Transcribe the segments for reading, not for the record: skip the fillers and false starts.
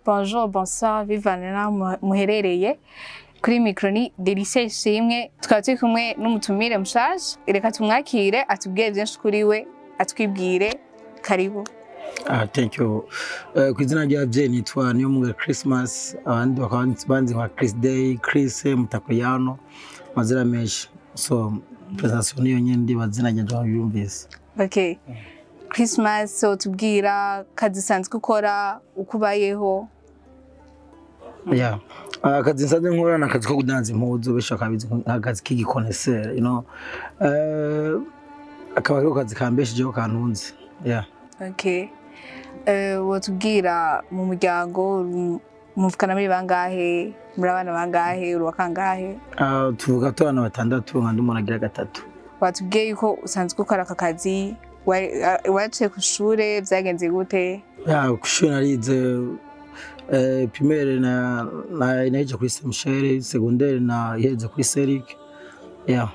Bonjour, bonsoir, bivana n'aho muherereye. Kuri micro ni Delicia Ishimwe, tukaba turi kumwe n'umutumire mushasha. Reka tumwakire atubwire vyinshi kuri we, atwibwire. Karibu. Ah, thank you. Ku izina ry'ababyeyi nitwa Niyomunga Christmas, abandi bakaba banzi nka Chris Day, Chris Mutakoyano, amazina menshi. So presentation niyo nyene, ndibaza izina ryanje wabyumvise. Okay. Christmas, so tubwira kazi usanzwe ukora, uko ubayeho. Yeah. Akazi nsanzwe nkora ni akazi ko kudanza impuzu, benshi bakabizi nk'akazi k'igikoneseri. Akaba ariko kazi kambeshejeho, kantunze. Yeah. Okay. Wotubwira mu muryango muvukana muri bangahe, muri abana bangahe, uri kangahe? Tuvuga tubana batandatu, nka ndi umuntu agira gatatu. Watubwiye yuko usanzwe ukora aka kazi, waciye ku ishure, vyagenze gute? Ya, kw'ishure narize primaire na nahejeje kuri Saint Michel, secondaire na iheze kuri Seric. Yeah.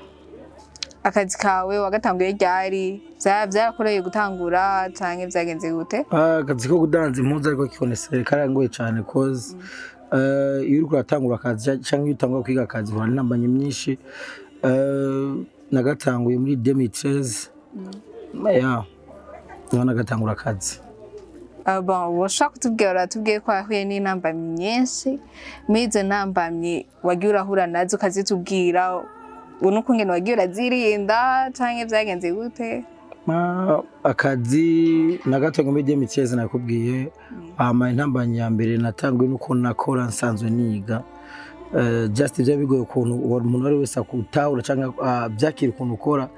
Akazi kawe wagatanguye ryari? Vyarakoreye gutangura canke vyagenze gute? Ah, akazi ko kudanza impuzu ariko kikonesere karangoye cane, cause iyo uriko uratangura akazi canke iyo utangura kwiga akazi uhura n'intambamyi nyinshi. Nagatanguye muri 2013. Yeah. Niho nagatangura akazi. Ah, bon, woshobora kutubwira, uratubwiye ko wahuye n'intambamyi nyinshi. Muri izo ntambamyi wagiye urahura nazo, ukazitubwira ubu n'ukungene wagiye urazirinda canke vyagenze gute? Akazi nagatanguye muri 2013 nakubwiye. Hama intambamyi ya mbere natanguye nuko nakora nsanzwe niga. Just byari bigoye ukuntu uwo umuntu uwo ari wese akutahura cyangwa byakira ukuntu ukora,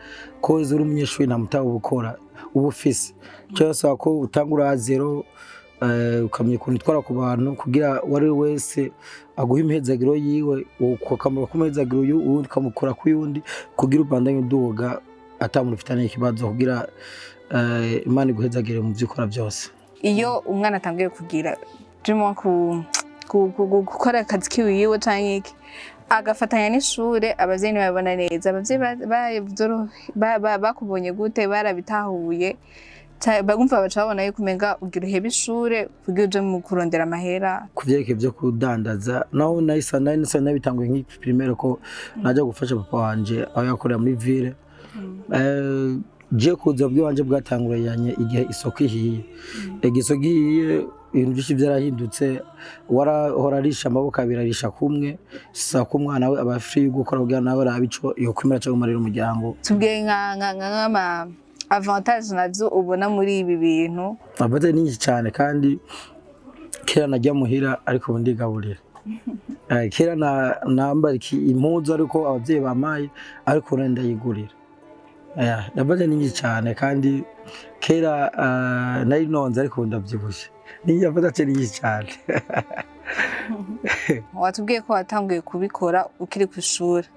cause uri umunyeshuri nta mutahe uba ukora uba ufise. Icyo bisaba ko utangura zéro, ukamenya ukuntu utwara ku bantu kugira uwo ari we wese aguha imihezagiro yiwe, ukamura ku muhezagiro uyu, uwundi ukamukora ku yundi, kugira ubandanye uduga ata muntu ufitaniye ikibazo, kugira Imana iguhezagire mu byo ukora byose. Iyo umwana atanguye kugira du gukora akazi kiwiwe canke iki, agafatanya n'ishure, abavyeyi ntibabibona neza. Abavyeyi bakubonye gute? Barabitahuye? Bagumva baca babona yuko umenga ugira uhebe ishure kugira uje mu kurondera amahera? Ku vyerekeye vyo kudandaza naho, nahise nari nsa nabitanguye nk'i primaire, ko najya gufasha papa wanje aho yakorera muri ville. Je kuza bw'iwanje bwatanguranye igihe isoko ihiye. Igihe isoko ihiye, ibintu byinshi byarahindutse. Warahora arisha amaboko abiri, arisha kumwe. Sasa ko umwana we aba free yo gukora kugira nawe arabe ico yokwemera cyangwa umarira umuryango. Tubwiye nk'ama avantage navyo ubona muri ibi bintu. Avantage ni nyinshi cyane, kandi kera najya muhira, ariko ubu ndigaburira. Kera nambara impuzu ariko abavyeyi bampaye, ariko ubu ndayigurira. Avantage ni nyinshi cyane, kandi kera nari nonze, ariko ubu ndavyibushe. Ni avantage ni nyinshi cyane. Watubwiye ko watanguye kubikora ukiri ku ishure.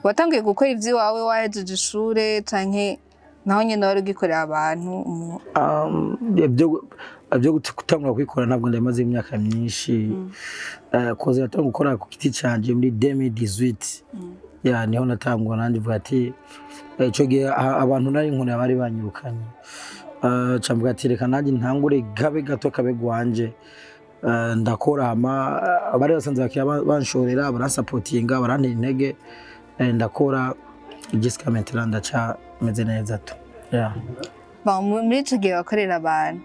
Watanguye gukora ivy'iwawe wahejeje ishure, canke naho nyene wari ugikorera abantu Ibyo gutangura kubikora ntabwo ndamaze imyaka myinshi. Cause natangura gukora ku giti canje muri 2018. Ya, niho natangura nanjye mvuga ati ico gihe abantu nari nkorera bari banyirukanye. Ca mvuga ati reka nanjye ntangure gabe gato kabe gwanje. Ndakora, hama abari basanze abakiriya banshorera, baransapotinga, barantera intege. Ndakora jusqu'à maintenant, ndaca meze neza tu, yeah. Bon, muri ico gihe wakorera abantu,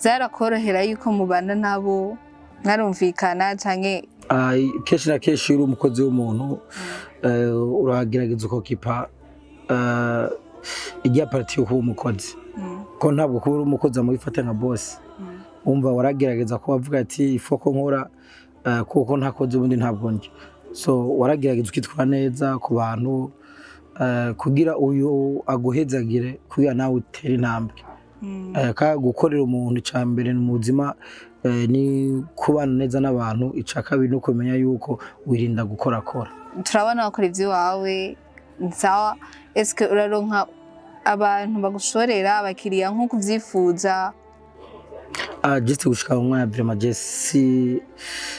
vyarakorohera yuko mubana nabo, mwarumvikana canke? Ah, kenshi na kenshi iyo uri umukozi w'umuntu, uragerageza ukokipa ijya partie yo kuba umukozi, ko ntabwo kuba uri umukozi amubifata nka boss. Wumva waragerageza ko wavuga ati ifo ko nkora, kuko ntakoze ubundi ntabwo ndya. So waragerageza ukitwara neza ku bantu, kugira uyu aguhezagire, kugira nawe utere intambwe. Gukorera umuntu, icya mbere mu buzima ni kubana neza n'abantu. Icya kabiri ni ukumenya yuko wirinda gukorakora. Turabona wakora ivy'iwawe, sawa. Eske uraronka abantu bagushorera, abakiriya nk'uko uvyifuza? Ah, juste gushika mu mwanya, vraiment je si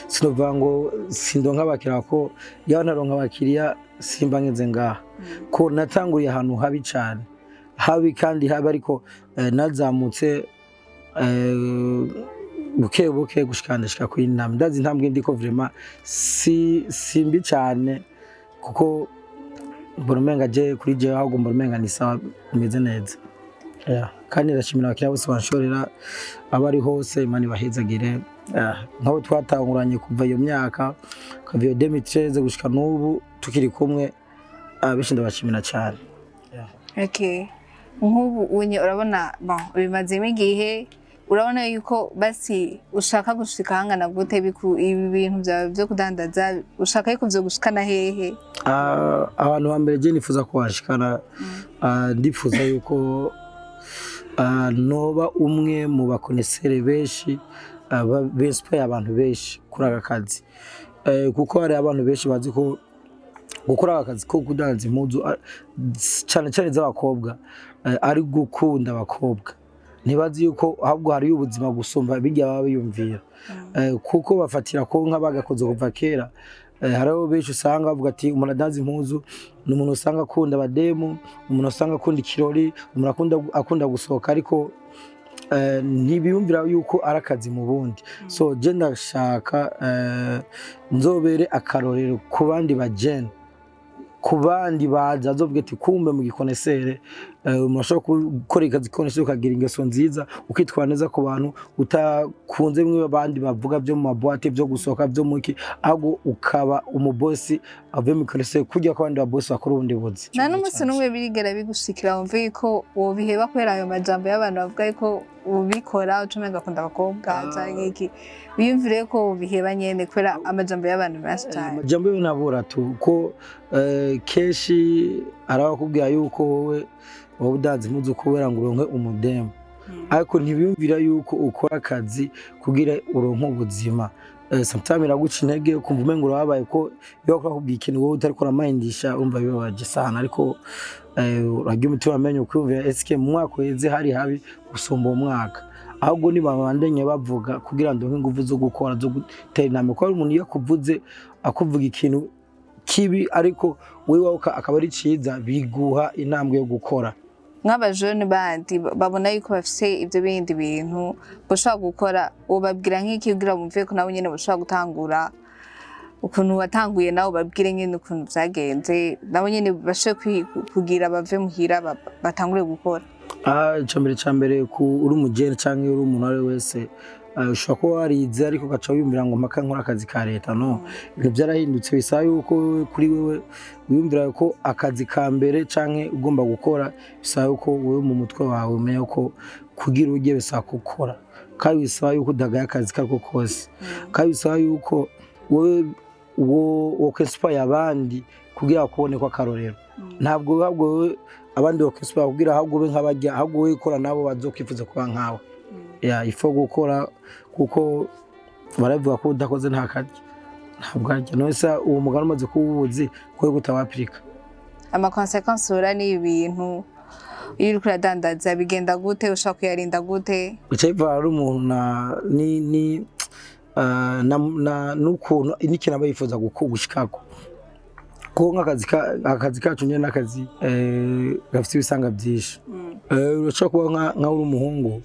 sinovuga ngo sindonka abakiriya, ko yaba ntaronka abakiriya simba ngeze ngaha, ko natanguriye ahantu habi cane, habi kandi habi, ariko nazamutse. Buke buke gushika ndashika kuri intambwe. Ndazi intambwe ndiko, vraiment si mbi cyane, kuko mbona umenga je kuri je, ahubwo mbona umenga ni sawa, bimeze neza. Yeah. Kandi ndashimira abakiriya bose banshorera, abo ari hose, Imana ibahezagire. Yeah. Nk'abo twatanguranye kuva iyo myaka, kuva iyo 2013 gushika n'ubu tukiri kumwe, benshi ndabashimira cyane. Yeah. Okay. Nk'ubu unye urabona, bon, ubimazemo igihe, urabona yuko basi ushaka gushika hangana gute ibi bintu byawe byo kudandaza, ushaka yuko vyo gushikana hehe? Abantu ba mbere je nifuza kuhashikana, ndifuza yuko noba umwe mu ba connaisseurs benshi, b'inspire abantu benshi kuri aka kazi, kuko hari abantu benshi bazi ko gukora aka kazi ko kudandaza impuzu, cyane cyane z'abakobwa, ari gukunda abakobwa. Ntibazi yuko ahubwo hariyo ubuzima gusumba bijya baba biyumvira, kuko bafatira ko nk'abagakoze kuva kera. Hariho benshi usanga bavuga ati umuntu adanza impuzu ni umuntu usanga akunda abademu, umuntu usanga akunda ikirori, umuntu akunda gusohoka, ariko ntibiyumvira yuko ari akazi mu bundi. So je ndashaka nzobere akarorero ku bandi bajene, ku bandi baza azovuga ati kumbe mu gi connaisseur, umuntu ashobora gukora akazi connaisseur, ukagira ingeso nziza, ukitwara neza ku bantu, utakunze bimwe abandi bavuga byo mu ma boîtes, byo gusohoka, byo muki, ahubwo ukaba umubosi avuye mu connaisseur, kurya ko abandi babosi bakora ubundi buzi. Nta n'umunsi n'umwe birigera bigushikira wumve yuko wobiheba kubera ayo majambo y'abantu bavuga yuko ubikora uca umenga akunda abakobwa canke iki, wiyumvire ko wobiheba nyene kubera amajambo y'abantu menshi cane? Amajambo yo ntabura tu, ko kenshi arabakubwira yuko wowe udanze impuzu kubera ngo uronke umudemu, ariko ntibiyumvira yuko ukora akazi kugira uronke ubuzima. Sometimes iraguca intege, ukumva umengo urababaye, ko iyo bakora kubwira ikintu wowe utariko uramayindisha, urumva bibabaje sana. Ariko uragira umutima amenyo, ukwiyumvira eske mu mwaka uheze hari habi gusumba uwo mwaka? Ahubwo nibabandanye bavuga kugira ngo ingufu zo gukora, zo gutera intambwe, kuko hari umuntu iyo akuvuze, akuvuga ikintu kibi, ariko wewe wawe akaba ari ciza, biguha intambwe yo gukora. Nk'abajene bandi babona yuko bafise ibyo bindi bintu bashobora gukora, ubabwira nk'iki kugira bumve ko nabo nyene bashobora gutangura ukuntu watanguye? Nawe ubabwire nyene ukuntu vyagenze, nabo nyene bashobore kugira bave muhira batangure gukora. Icambere ku uri umujene canke uri umuntu ari wese, ushobora kuba warize ariko ugaca wiyumvira ngo mpaka nkora akazi ka leta. No, ibintu byarahindutse. Bisaba yuko wewe kuri wewe wiyumvira ko akazi ka mbere canke ugomba gukora, bisaba yuko wewe mu mutwe wawe umenya ko kugira ujye bisaba gukora, kandi bisaba yuko udagaye akazi kariko kose, kandi bisaba yuko wewe wo kwinspire abandi kugira bakubone ko akarorero. Ntabwo ahubwo wewe abandi bakwinspire kugira ahubwo ube nk'abajya, ahubwo wowe ukora nabo bazokwifuza kuba nkawe. Ya, ifo gukora, kuko baravuga ko udakoze nta karya, ntabwo arya. None se uwo mugani umaze kuba uwuzi, ko utawapirika? Ama conséquences uhura n'ibi bintu iyo uriko uradandaza bigenda gute? Ushobora kuyarinda gute? Bica bivana n'umuntu na ni ni eh, na, na n'ukuntu n'ikintu aba yifuza gushikako, kuko nk'akazi akazi kacu nyene n'akazi gafite ibisanga byinshi. Urashobora kuba nka uri umuhungu,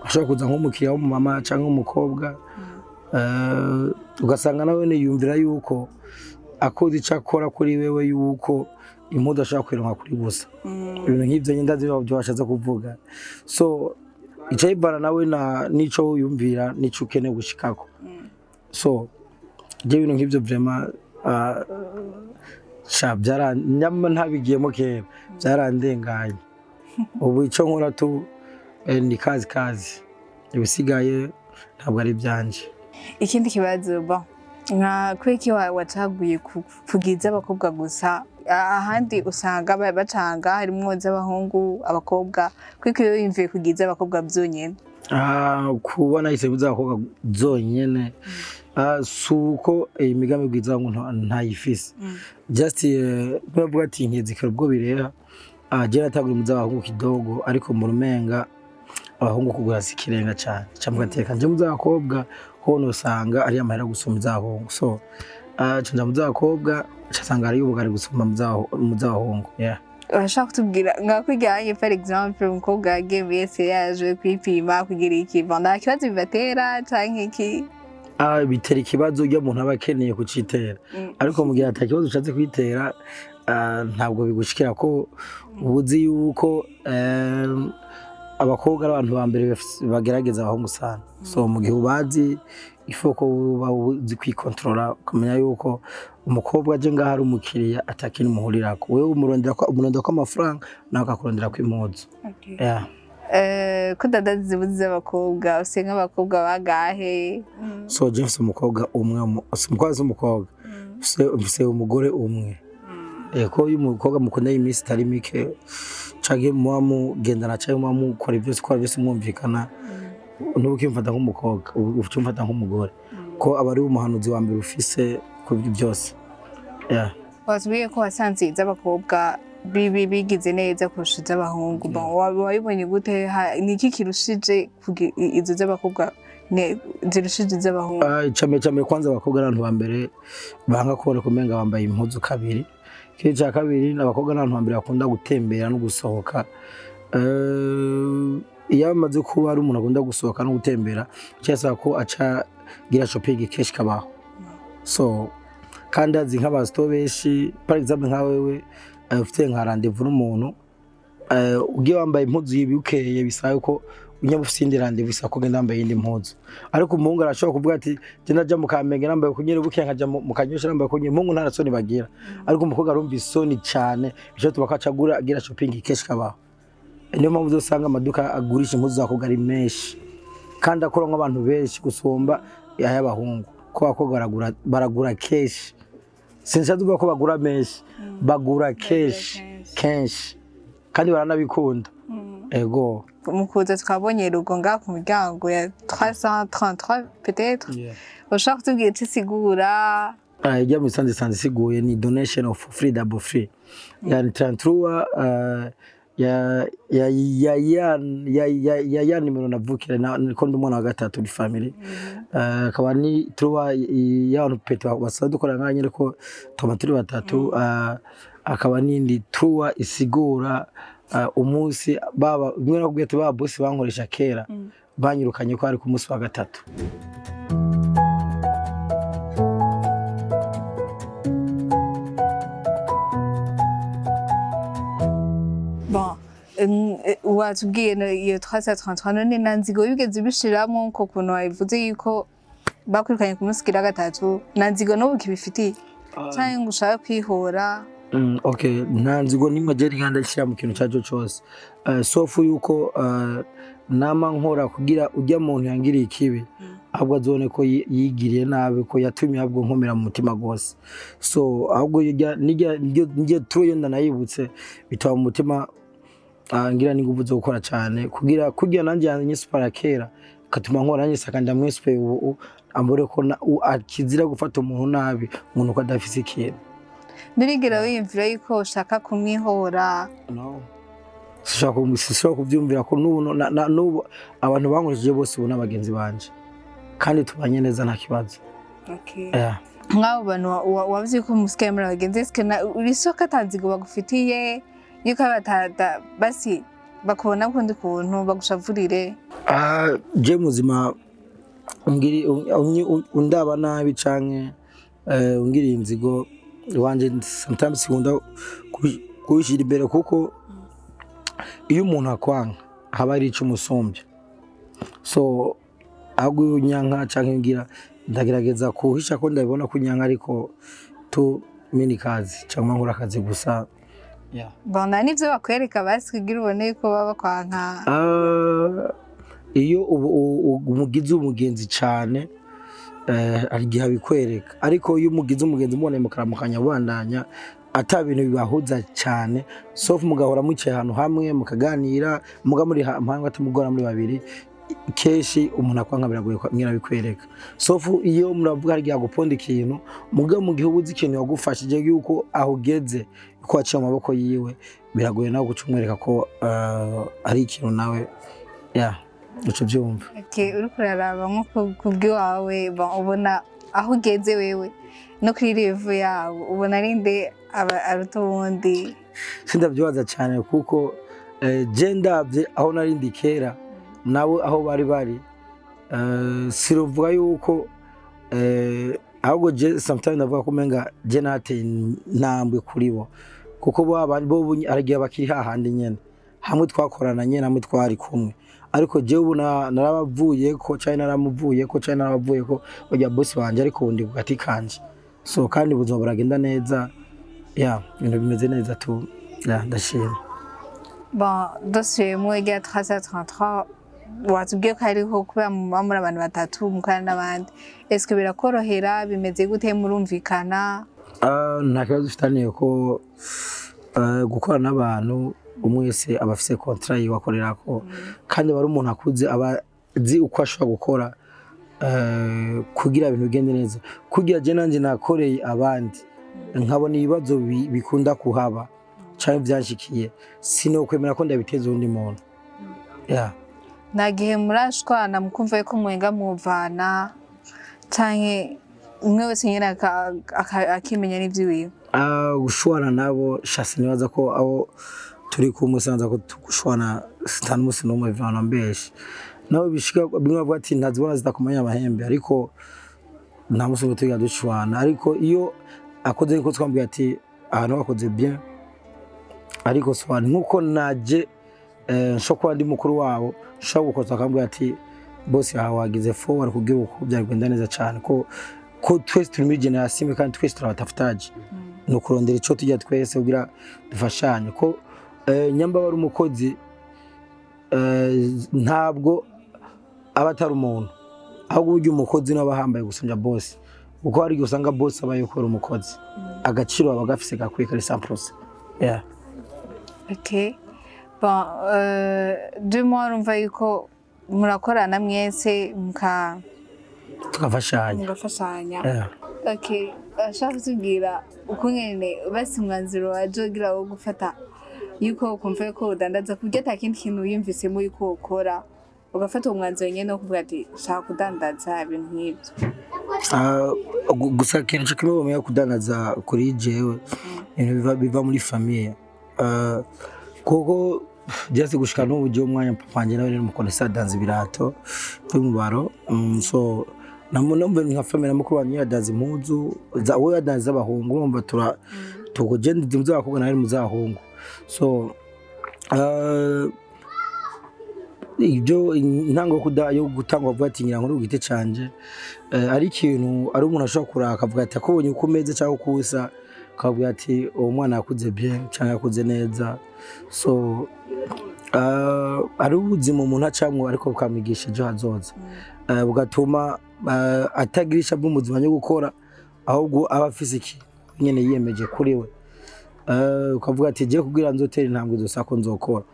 ashobora kuza nk'umukiriya w'umumama cyangwa umukobwa, ugasanga nawe yumvira yuko akoze icyo akora kuri wewe, yuko impuzu ashobora kwironka kuri gusa ibintu nk'ibyo nyine. Ndazi ibyo bashatse kuvuga. So icyo bivana nawe na n'ico wiyumvira n'ico ukeneye gushikako. So ibyo bintu nk'ibyo vraiment, sha byara nyama ntabigiyemo kera, byarandenganye. Ubu icyo nkora tu ni kazi kazi, ibisigaye ntabwo ari ibyanje. Ikindi kibazo, bon, nka kubera wacaguye kugira abakobwa gusa? Ahandi usanga bacanga harimwo iz'abahungu, abakobwa. Kuko iyo wiyumviye kugira iz'abakobwa byonyene? Kuba nahise abakobwa zonyene, si uko iyi migambi bwiza ngo ntayifise, just bavuga ati nkizikira ubwo birera. Je natangura mu z'abahungu kidogo, ariko mu rumenga abahungu kugura si ikirenga cyane, cyangwa gateka nje mu z'abakobwa hono usanga ari amahera gusumba iz'abahungu. So nca nja mu z'abakobwa, nsanga ari ubugari gusumba mu z'abahungu, yeah. Urashaka kutubwira nka kwijyanye, par exemple, umukobwa yagiye muri yaje kwipima kugira iki? Bon, nta kibazo bibatera canke iki? Ah, bitera ikibazo iyo umuntu aba akeneye kucitera, ariko mu gihe ata kibazo ushatse kwitera, ntabwo bigushikira, ko uba uzi yuko abakobwa ari abantu ba mbere bagerageza abahungu sana. So mu gihe ubazi, ifo ko uba uzi kwikontorora, ukamenya yuko umukobwa aje ngaho ari umukiriya, atakintu muhurirako. Wewe umurondera ko amafaranga, nawe akakurondera ko impuzu. Yeah. Ko dada zibuze z'abakobwa, ufise nk'abakobwa bangahe? So je mfise umukobwa umwe, si umukobwa, si umukobwa. Mfise umugore umwe. Ko iyo umukobwa mukundanye iminsi itari mike, canke muba mugendana, canke muba mukora byose, ukora byose mwumvikana, ntuba ukimfata nk'umukobwa, uba ukimfata nk'umugore, ko aba ari umuhanuzi wa mbere ufise ku byose. Yeah. Watubwiye ko wasanze iz'abakobwa bigize neza kurusha iz'abahungu. Bon, wabibonye gute? Ni iki kirushije izo z'abakobwa zirushije iz'abahungu? Ah, icambere kwanza, abakobwa ari abantu ba mbere banga kubona kumenga bambaye impuzu kabiri. Ikindi ca kabiri, abakobwa ni abantu ba mbere bakunda gutembera no gusohoka. Iyo amaze kuba ari umuntu akunda gusohoka no gutembera, cyasaba ko aca gira shopping kenshi kabaho. So kandi azi nk'abasito benshi, par exemple nka wewe, ufite nka rendez-vous n'umuntu, ugiye wambaye impuzu yibukeye, bisaba ko unyaba ufite iyindi rendez-vous, bisaba ko ugenda wambaye iyindi mpuzu. Ariko umuhungu arashobora kuvuga ati: "Je ndaja mu Kamenge nambaye kunyere, bukeye nkaja mu Kanyosha nambaye kunyere." Umuhungu nta soni bagira, ariko umukobwa arumva isoni cane, bico bituma ko aca agura agira shopping kenshi kabaho. Niyo mpamvu uzosanga amaduka agurisha impuzu z'abakobwa ari menshi kandi akora nk'abantu benshi gusumba ay'abahungu, ko abakobwa baragura kenshi. Sinshatse kuvuga ko bagura menshi, bagura kenshi kenshi kandi baranabikunda, ego. Mu kuza twabonye logo ngaha ku miryango ya 333, peut-être ushobora kutubwira icyo isigura? Ijya mu isanze isanze isiguye ni donation of free double free, yani 33 ya ya ya ya ya ya ya ya nimero navukira na niko ndi umwana wa gatatu muri family. Akaba ni trois y'abantu pete basanzwe dukora nka nyine ko tuba turi batatu. Akaba n'indi trois isigura umunsi baba bimwe nakubwiye ati ba boss bankoresha kera banyirukanye, ko ari ku munsi wa gatatu. Bon, watubwiye iyo 333, none na nzigo wigeze ubishiramo ko kuntu wabivuze yuko bakwirukanye ku munsi ugira gatatu, na nzigo n'ubu ukibifitiye canke ngo ushaka kwihora? Okay, nta nzigo nimwe je nganda ndashyira mu kintu cyaco cyose, sauf yuko nama nkora kugira ujya muntu yangiriye ikibi, ahubwo azone ko yigiriye nabi, ko yatumye ahubwo nkomera mu mutima gose. So ahubwo nijya nijya turo yo ndanayibutse, bituma mu mutima ngira n'inguvu zo gukora cyane kugira nanjye yanyisipara kera, katuma nkora nanjye saka ndamwisipaye ubu, ambure ko akizira gufata umuntu nabi, umuntu ko adafise ikintu. Nturigera wiyumvira yuko ushaka kumwihora? No. Sinshobora kubyumvira ko n'ubu n'ubu abantu bankoresheje bose ubu n'abagenzi banje kandi tubanye neza, nta kibazo. Yeah. Nk'abo bantu wavuze ko musigaye muri abagenzi, eske uri soko ata nzigo bagufitiye, yuko batata basi bakubona ukundi kuntu bagushavurire? Ah, je muzima ungiri undaba nabi canke ungiriye inzigo iwanje, sometimes nkunda kubishyira imbere, kuko iyo umuntu akwanga haba hari ico umusumbya. So ahubwo iyo unyanka canke ngira, ndagerageza kuhisha ko ndabibona ko unyanka, ariko tu mini kazi cyangwa nkora akazi gusa, yeah. Bon, nta n'ivyo bakwereka basi kugira ubone yuko baba bakwanka? Ah, iyo umugize umugenzi cyane, hari igihe abikwereka, ariko iyo umugize umugenzi muboneye mukaramukanya bandanya ata bintu bibahuza cyane, sauf mugahora mwicaye ahantu hamwe mukaganira, muga muri hamwe atamugora muri babiri, kenshi umuntu akwanka biragoye ko mwira bikwereka, sauf iyo muravuga hari igihe aguponda ikintu. Muga mu gihe ubuze ikintu yagufashije, yuko aho ugeze ko waciye mu maboko yiwe, biragoye nawe guca umwereka ko ari ikintu nawe ya uca ubyumva. Okay, uriko uraraba nko kubw'iwawe, bon, ubona Aho ugeze wewe no kuri level yabo, ubona ari nde aba aruta uwundi? Sindavyibaza cyane kuko je ndavye aho narindi kera nabo aho bari, sirovuga yuko ahubwo je sometimes ndavuga ko umenga je nateye intambwe kuri bo, kuko bo abandi bo ubu aragiye bakiri hahandi nyene hamwe twakorana nyene, hamwe twari kumwe. Ariko jewe ubu narabavuyeko canke naramuvuyeko canke narabavuyeko barya boss banje, ariko ubu ndi ku gati kanje. So kandi ubuzima buragenda neza, ya, ibintu bimeze neza tu, ya, ndashima. Bon, dusubiyemo irya 333, watubwiye ko hariho kubera muba muri abantu batatu mukorana n'abandi. Est-ce birakorohera? Bimeze gute? Murumvikana? Ah, nta kibazo ufitaniye ko gukorana n'abantu, umwe wese aba afise contrat yiwe akorerako, kandi aba ari umuntu akuze, aba azi uko ashobora gukora kugira ibintu bigende neza. Kugira je nanje nakoreye abandi nkabona ibibazo bikunda kuhaba canke vyanshikiye, sinokwemera ko ndabiteza uwundi muntu, yeah. Nta gihe murashwana mukumva yuko mwenga muvana, canke umwe wese nyene akimenya n'ivy'iwiwe? Ah, gushwana nabo shasi, nibaza ko abo turi kumwe sanza ko gushwana nta n'umunsi n'umwe bivana mbeshe nabo bishika bimwe bavuga ati ntazibona zitakumanya amahembe, ariko nta munsi n'umwe twiga dushwana. Ariko iyo akoze niko twambwiye ati ahantu wakoze bien, ariko swana nkuko naje nshobora kuba ndi mukuru wabo, nshobora gukoza akambwira ati bose aha wagize fo wari kugira uko byari kugenda neza cyane, ko twese turi muri génération imwe kandi twese turabatafutaje, ni ukurondera icyo tujya twese kugira dufashanye. Ko nyamba aba ari umukozi, ntabwo aba atari umuntu, ahubwo burya umukozi niwe aba ahambaye gusumbya boss, kuko hari igihe usanga boss aba yokora umukozi agaciro aba gafise gakwiye kari 100%, yeah. Ok. Bon, deux mois, urumva yuko murakorana mwese muka tugafashanya. Mugafashanya. Yeah. Ok, ashaka kutubwira ukungene basi umwanzuro waje ugira wo gufata yuko ukumva yuko udandaza, ku buryo ata kindi kintu wiyumvisemo yuko ukora, ugafata uwo mwanzuro nyene wo kuvuga ati shaka kudandaza ibintu nk'ibyo? Ah, gusa ikintu cyo kimwe bamenya kudandaza kuri jewe, ibintu biva muri famille. Ah, kuko byase gushika n'ubu jewe umwanya papa wanje nawe ni umukonesa, adanza ibirato byo mu baro. So namwe nka famille na mukuru wanje yadanza impuzu za we, yadanza abahungu, urumva tura tuko je ndi mu z'abakobwa nawe ari mu z'abahungu. So ibyo intango yo gutangwa avuga ati ngira nkore ku giti canje, ari ikintu ari umuntu ashobora kuraka akavuga ati akubonye uko umeze cyangwa uko usa, akavuga ati uwo mwana yakuze bien cyangwa yakuze neza. So ari ubuzima umuntu acamwo ariko bukamwigisha ejo hazoza, bugatuma atagira ishavu mu buzima ryo gukora, ahubwo aba afise iki nyene yiyemeje kuri we. Ukavuga ati je kugira nzotere intambwe zose ko nzokora,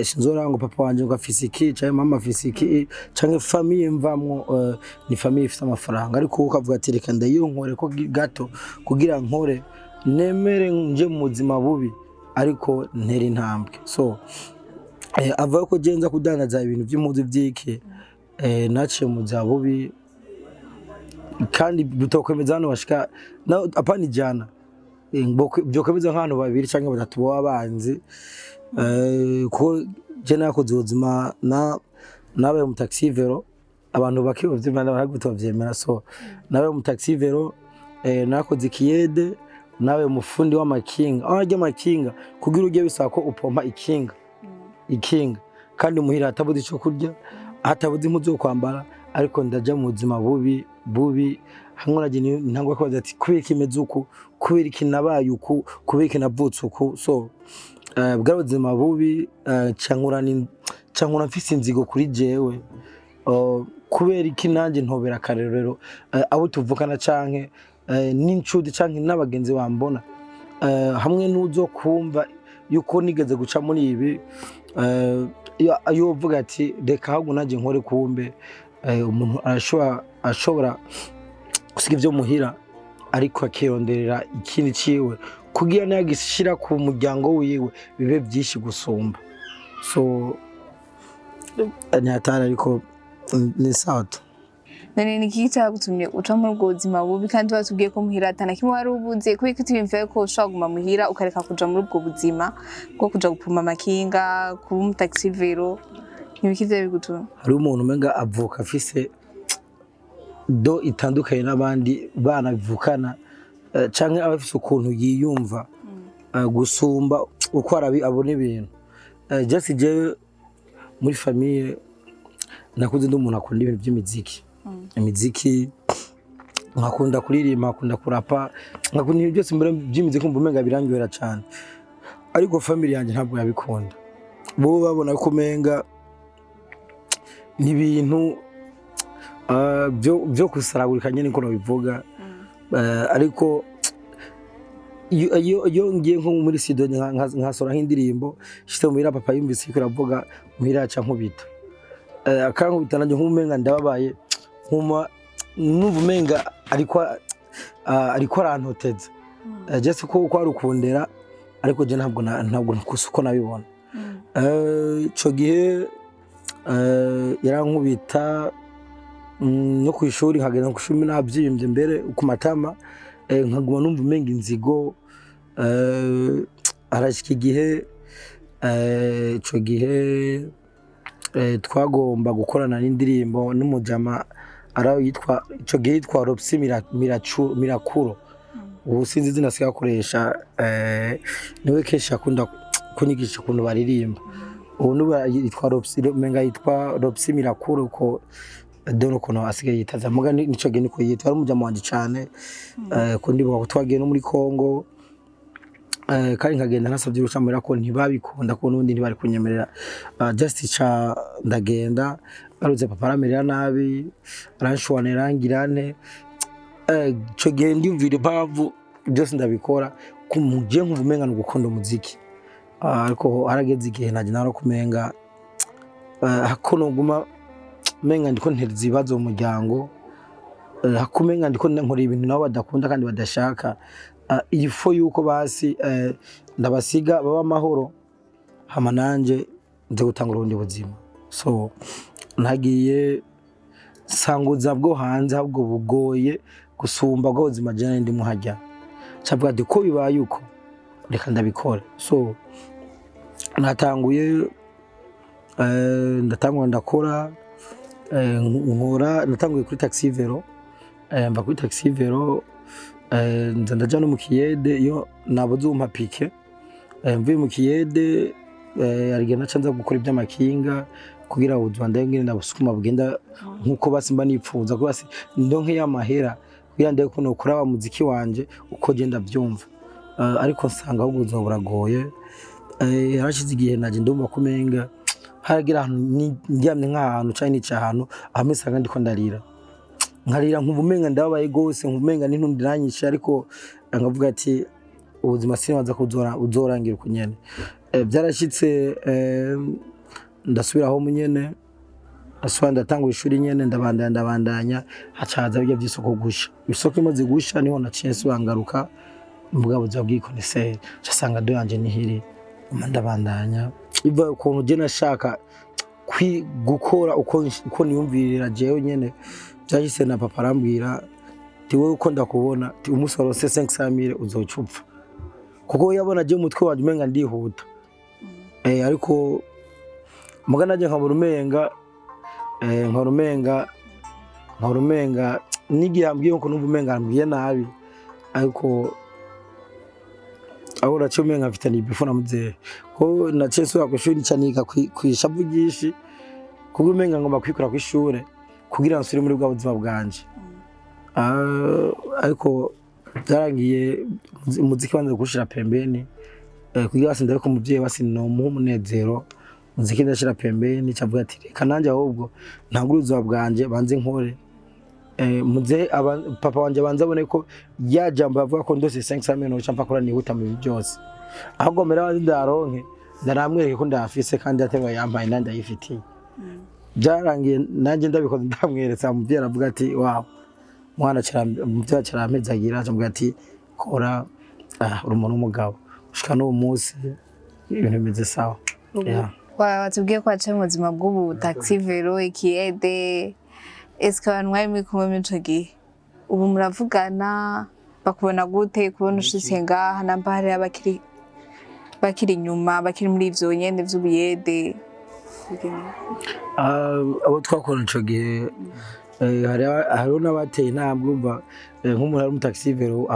sinzora ngo papa wanje ngo afise iki canke mama afise iki canke famille mvamwo, ni famille ifise amafaranga, ariko wowe ukavuga ati reka ndayiyonkore ko gato kugira nkore, nemere nje mu buzima bubi ariko ntere intambwe. So avuga ko je nza kudandaza ibintu vy'impuzu vy'iki, naciye mu buzima bubi kandi butokwemeza hano bashika apana 100, byokwemeza nk'abantu babiri canke batatu baba banzi, kuko je nakoze ubuzima na nabaye mu taxi vélo, abantu bake bavyemera ntabwo bavyemera. So nabaye mu taxi vélo, nakoze ikiyede, nabaye umufundi w'amakinga, aho arya amakinga kugira ujye bisaba ko upompa ikinga, kandi muhira hatabuze ico kurya, hatabuze impuzu yo kwambara, ariko ndaja mu buzima bubi bubi hamwe naje ntangwa kubaza ati kubera iki meze uku, kubera iki nabaye uku, kubera iki navutse uku? So bwari ubuzima bubi, cankura mfise inzigo kuri jewe. Kubera iki nanjye ntobera akarorero abo tuvukana canke n'incuti canke n'abagenzi bambona, hamwe n'uzo kumva yuko nigeze guca muri ibi, yovuga ati reka ahubwo nanjye nkore, kumbe umuntu ashobora gusiga ibyo muhira ariko akironderera ikindi ciwe kugira nagishira ku muryango wiwe bibe byinshi gusumba. So ni hatari, ariko ni sawa tu. None ni iki cyagutumye uca muri ubwo buzima bubi, kandi watubwiye ko muhira atana kimwe wari ubuze? Kubera ko utiyumviye ko ushobora kuguma muhira ukareka kuja muri ubwo buzima bwo kuja gupoma amakinga, kuba umutaxi vélo? Nibiki vyari bigutumye? Hariho umuntu umenga avuka afise don itandukanye n'abandi bana bivukana, canke aba afise ukuntu yiyumva gusumba uko abona ibintu. Just jewe muri famille nakuze ndi umuntu akunda ibintu by'imiziki, imiziki, nkakunda kuririmba, nkakunda kurapa, nkakunda ibintu byose mbere by'imiziki, nkumva umenga birandyohera cane. Ariko family yanjye ntabwo yabikunda. Bo babona ko umenga ni ibintu byo gusaragurika nyine, niko nabivuga. Ariko iyo ngiye nko muri studio nkasora nk'indirimbo shite muhira, papa yumvise iko iravuga muhira aca nkubita. Akankubita, nanjye nk'umenga ndababaye, nkuma numva umenga ariko arantoteza. Just ko ari ukundera, ariko je ntabwo nkusa uko nabibona. Ico gihe yarankubita, no ku ishuri nkagenda ku ishuri nabyimbye mbere ku matama, nkaguma numva umenga inzigo. Harashika igihe, ico gihe twagomba gukorana n'indirimbo n'umujama araho yitwa, ico gihe yitwa Ropsi Mirakuro, ubu sinzi izina asigaye akoresha. Niwe kenshi akunda kunyigisha ukuntu baririmba. Ubu nubu yitwa Ropsi, umenga yitwa Ropsi Mirakuro, ko dore ukuntu asigaye yitaza muga nico gihe niko yitwa. Ari umujama wanje cane. Ko ndibuka ko twagiye no muri Congo, kandi nkagenda ntasabye uruhushya muhira, ko ntibabikunda, ko n'ubundi ntibari kunyemerera. Just ca ndagenda, ngarutse papa aramerera nabi, aranshuwanira, arangira nte. Ico gihe ndiyumvira impamvu byose ndabikora je nkumva umenga ni ugukunda umuziki. Ariko harageze igihe najye nawe kumenga hako noguma umenga ndiko ntereza ibibazo mu muryango, hako umenga ndiko nkora ibintu nabo badakunda kandi badashaka. Il faut yuko basi ndabasiga baba amahoro, hama nanje nze gutanga urundi buzima. So nagiye nsanga bwo hanze ahubwo bugoye gusumba bwo buzima jene ndimo hajya. Cavuga ati ko bibaye uko, reka ndabikora. So natanguye, ndatangura ndakora, nkora, natanguye kuri taxi vélo. Mva kuri taxi vélo, nza ndaja no mu kiyede iyo nabuze umpa pique. Mvuye mu kiyede, hari naca nza gukora iby'amakinga kugira ngo ubuzima ndabe ndabusukuma bugenda nkuko basi mba nipfuza ko basi ndonke y'amahera kugira ndebe ko nokora wa muziki wanje uko je ndavyumva. Ariko nsanga ahubwo ubuzima buragoye. Harashize igihe naje ndumva ko umenga haragira ahantu ndyamye nk'ahantu canke nicaye ahantu hamwe nsanga ndiko ndarira, nkarira nkumva umenga ndababaye gose, nkumva umenga n'intundi iranyishe. Ariko nkavuga ati ubuzima sinibaza ko uzorangira uko nyene. Byarashitse, ndasubiraho nyene, ndasubira ndatangura ishuri nyene, ndabandanya ndabandanya, hacaza bijya by'isoko gusha. Isoko imaze gusha niho naciye nsubira ngaruka mu bwa buzima bw'ikoneseri, nsanga don yanje nihiri ndabandanya iva ukuntu je nashaka gukora uko niyumvirira jewe nyene. Byahise na papa arambwira ati wowe uko ndakubona, ati umunsi waronse 500,000 uzoca upfa, kuko yabona je umutwe wanje umenga ndihuta. Ariko muga naje nkabura umenga, nkabura umenga n'igihe ambwiye nko numva umenga ambwiye nabi, ariko aho naciye umenga mfitanye ibifu na muzehe, ko naciye nsubira kw'ishuri, nica niga kw'ishavu ryinshi, kuko umenga ngomba kwikura kw'ishure kugira nsubire muri bwa buzima bwanje. Ariko byarangiye umuziki wanze kuwushira pembeni, kugira basi ndabe ko umuvyeyi basi nomuha umunezero. Umuziki ndashira pembeni, cavuga ati reka nanje ahubwo ntangure ubuzima bwanje, banze nkore. Muzehe papa wanje banze abone ko ya jambo yavuga ko ndose 500 millions noca mpfa kora nihuta mu bintu byose, ahubwo mbere banze ndaronke ndaramwereke ko ndayafise kandi atemwa yampaye nandi ndayifitiye. Byarangiye nanjye ndabikoze, ndamweretse, umuvyeyi aravuga ati wow mwana, umuvyeyi acarampezagira, acavuga ati kora, uri umuntu w'umugabo. Gushika n'uwo munsi ibintu bimeze sawa. Yeah. Watubwiye ko waciye mu buzima bw'ubu taxi vélo, ikiyede. Eske abantu mwari muri kumwe muri ico gihe ubu muravugana? Bakubona gute kubona ushitse ngaha, namba hariho abakiri bakiri inyuma, bakiri muri ivyo nyene vy'ubuyede? Ah, abo twakorana ico gihe, hariho n'abateye intambwe. Umva, nk'umuntu ari umutaxi-vélo,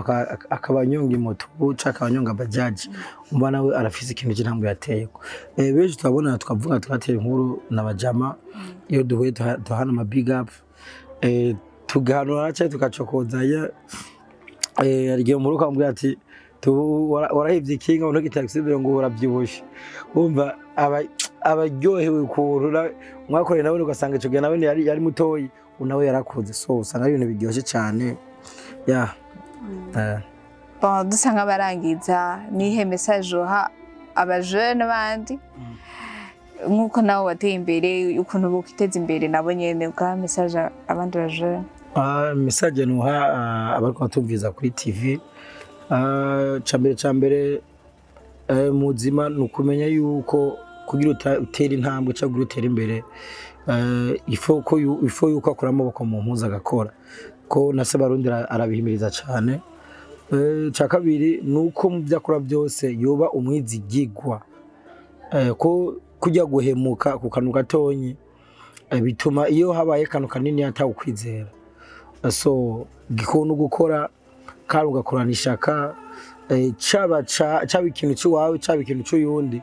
akaba anyonga imoto canke akaba anyonga bajaji, umva nawe arafise ikintu c'intambwe yateyeko. Benshi turabonana, tukavuga, tugatera inkuru n'abajama. Iyo duhuye tuhana ama big up, tugahanura canke tugacokozanya. Hari igihe umuntu ukambwira ati: "Warahevye ikinga, ubu taxi-vélo ngo uravyibushe." Wumva abaryohewe ukuntu mwakoreye nawe, ugasanga ico gihe nawe yari mutoyi, ubu nawe yarakuze. So usanga ari ibintu biryoshe cane ya. Bon, dusa nk'abarangiza, nihe message uha abajene bandi nk'uko nawe wateye imbere, ukuntu bokwiteza imbere nabo nyene, ugaha message abandi bajene? Ah, message nuha abariko batumviriza kuri TV, cambere mu buzima ni ukumenya yuko kugira utere intambwe cyangwa kugira utere imbere, ifo yuko akura amaboko mu mpuzu agakora, ko na Sebarundi arabihimiriza cane. Ca kabiri ni uko mu byo akora byose yoba umwizigigwa, ko kujya guhemuka ku kantu gatonyi bituma iyo habaye akantu kanini atawukwizera. So gikunda gukora kandi ugakorana ishaka, caba ikintu cy'iwawe, caba ikintu cy'uyundi,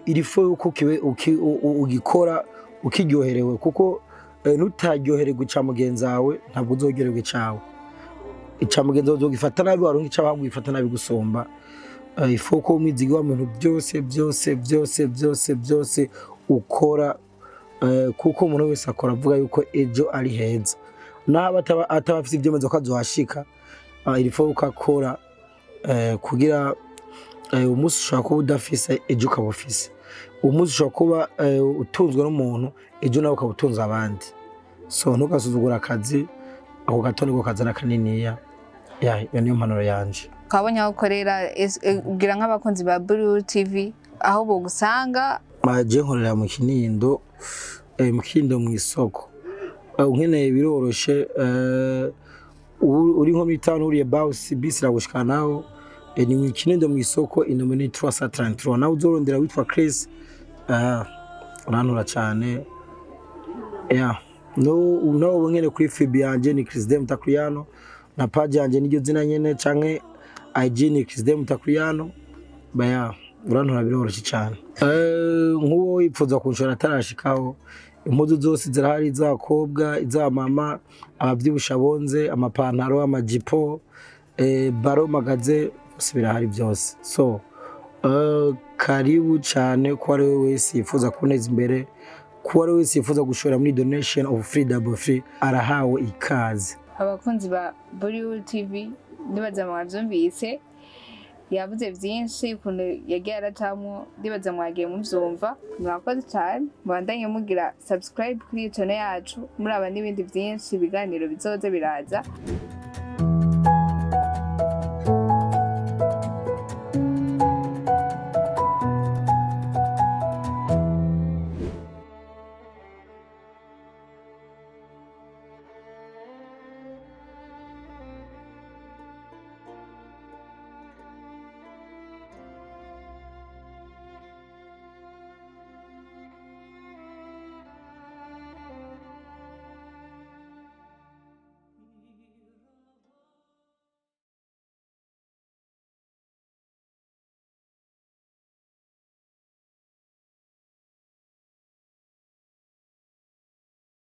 il faut yuko ugikora ukiryoherewe, kuko nutaryohererwa ica mugenzi wawe, ntabwo uzoryohererwa icawe. Ica mugenzi wawe uzogifata nabi, waronka icawe ahubwo ugifata nabi gusumba. Il faut ko umwizigwa mu bintu byose byose byose byose byose ukora, kuko umuntu wese akora avuga yuko ejo ari heza, naho ataba afise ibyemezo ko azohashika. Il faut ko akora kugira umunsi ushobora kuba udafise, ejo ukaba ufise. Umunsi ushobora kuba utunzwe n'umuntu, ejo nawe ukaba utunze abandi. So ntugasuzugure akazi, ako gato niko kazana kaniniya. Ya, iyo niyo mpanuro yanje. Twabonye aho ukorera. Ubwira nk'abakunzi ba Blue TV aho bogusanga. Je nkorera mu Kinindo, mu Kinindo mu isoko. Unkeneye biroroshe, uri nko muri town, uriye bus, bisi iragushikanaho. Ni mu Kinindo mu isoko, inomero ni 333. Nawe uzorondera witwa Chris, urantura cane ya. No ubu nkene kuri FB yanje ni Chris Dem Mutakwiyano, na page yanje niryo zina nyene, canke IG ni Chris Dem Mutakwiyano. Baya urantura biroroshe cane. Nk'uwo wipfuza kunshora atarashikaho, impuzu zose zirahari, iz'abakobwa, iz'abamama, abavyibushe bonze, amapantaro, amajipo, baro magaze, byose birahari byose. So karibu cyane ko ari we wese yifuza kuboneza imbere, ko ari we wese yifuza gushora muri donation of free double free, arahawe ikaze. Abakunzi ba Bollywood TV, ndibaza mwavyumvise, yavuze vyinshi ukuntu yagiye aracamwo. Ndibaza mwagiye muvyumva. Murakoze cyane, mubandanye mugira subscribe kuri iyi channel yacu, muraba n'ibindi vyinshi, ibiganiro bizoza biraza.